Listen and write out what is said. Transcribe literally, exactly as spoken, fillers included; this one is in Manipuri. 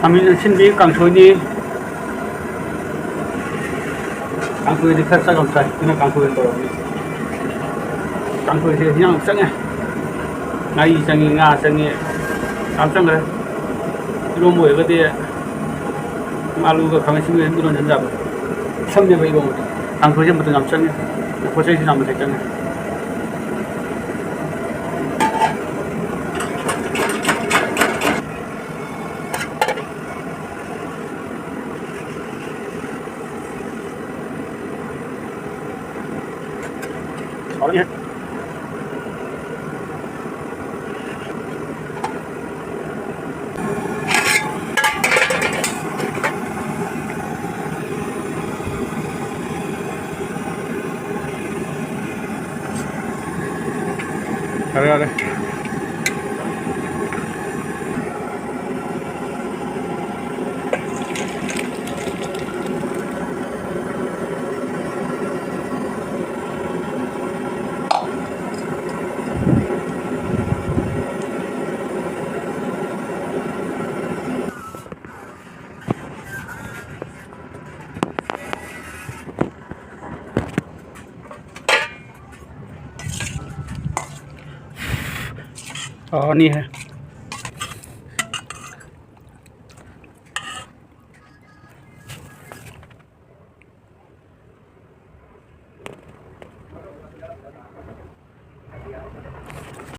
ꯈꯥꯃꯦꯟ ꯑꯁꯤꯟꯕꯤ ꯀꯥꯡꯁꯣꯏꯅꯤ꯫ ꯀꯥꯡꯁꯣꯏꯗꯤ ꯈꯔ ꯆꯥꯛ ꯌꯥꯝ ꯆꯥꯏ, ꯑꯗꯨꯅ ꯀꯥꯡꯁꯣꯏ ꯑꯣꯏꯅ ꯇꯧꯔꯕꯅꯤ꯫ ꯀꯥꯡꯁꯣꯏꯁꯦ ꯍꯤꯟꯖꯥꯡ ꯆꯪꯉꯦ꯫ ꯉꯥꯔꯤ ꯆꯪꯉꯤ, ꯉꯥ ꯆꯪꯉꯤ, ꯌꯥꯝ ꯆꯪꯈ꯭ꯔꯦ꯫ ꯏꯔꯣꯝꯕ ꯑꯣꯏꯔꯒꯗꯤ ꯑꯂꯨꯒ ꯈꯥꯃꯦꯟ ꯑꯁꯤꯟꯕꯒ ꯏꯔꯣꯟ ꯆꯥꯕ ꯁꯝꯃꯦꯕ ꯏꯔꯣꯝꯕꯗꯤ꯫ ꯀꯥꯡꯁꯣꯏꯁꯦ ꯃꯇꯝ ꯌꯥꯝ ꯆꯪꯉꯦ, ꯄꯣꯠ ꯆꯩꯁꯨ ꯌꯥꯝ ꯃꯊꯦꯜ ꯆꯪꯉꯦ꯫ ꯍꯥꯎꯔꯅꯤ꯫ ꯌꯥꯔꯦ, ꯌꯥꯔꯦ꯫ ꯇꯥꯅꯤꯍꯦ꯫